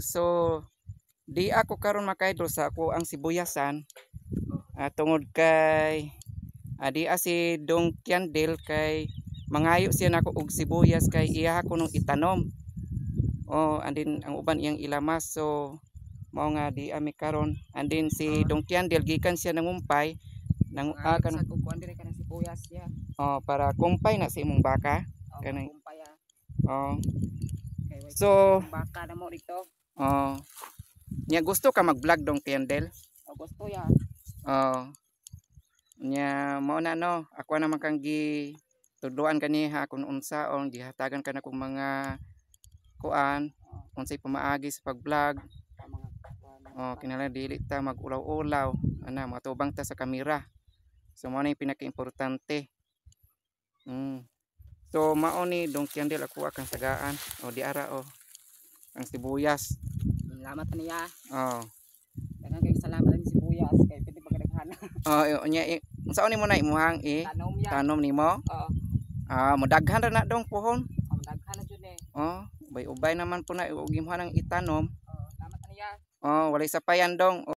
So di ako karon, mga kaidol, sa ako ang sibuyasan tungod kay di si Dong Kiandel kay mangayo siya nako og sibuyas kay iya ko nung itanom. Oh, and then ang uban iyang ilamas, so mao nga di ami karon. And then si Dong Kiandel gikan siya nangumpay nang Mangayo kanang sa kukuan dire kanang sibuyas ya. Oh, para kumpay na sa imong baka. Oh, Kanang kumpay ah. Oh. Kay way So baka na mo dito. Oh. Nya gusto ka mag-vlog, Dong Kiandel? Oh, gusto ya. Oh. Nya mao na, no. Ako naman kang gi tudloan kaniha kung unsaon, gihatagan ka na kung mga kuan, unsay pamaagi sa pag-vlog. Sa mga kuan. Oh, kinahanglan dili ta mag-ulaw-ulaw, ana, matubang ta sa kamera. So mao na yung pinaka-importante. So mao ni Dong Kiandel, ako kang tagaan. O di ara oh. Ang sibuyas. Salamat niya. Oh. Daghang kay salamat ang sibuyas kay pwede pagdaghan. Oh, nya unsaon nimo na imuhang i Tanom ya. Tanom nimo? Oo. Ah, modaghan ra na, dong, puhon. Oh, daghan na jud eh. Oh, ubay-ubay naman po na ug imuha nang itanom. Oh, salamat niya. Oh, walay sapayan, dong.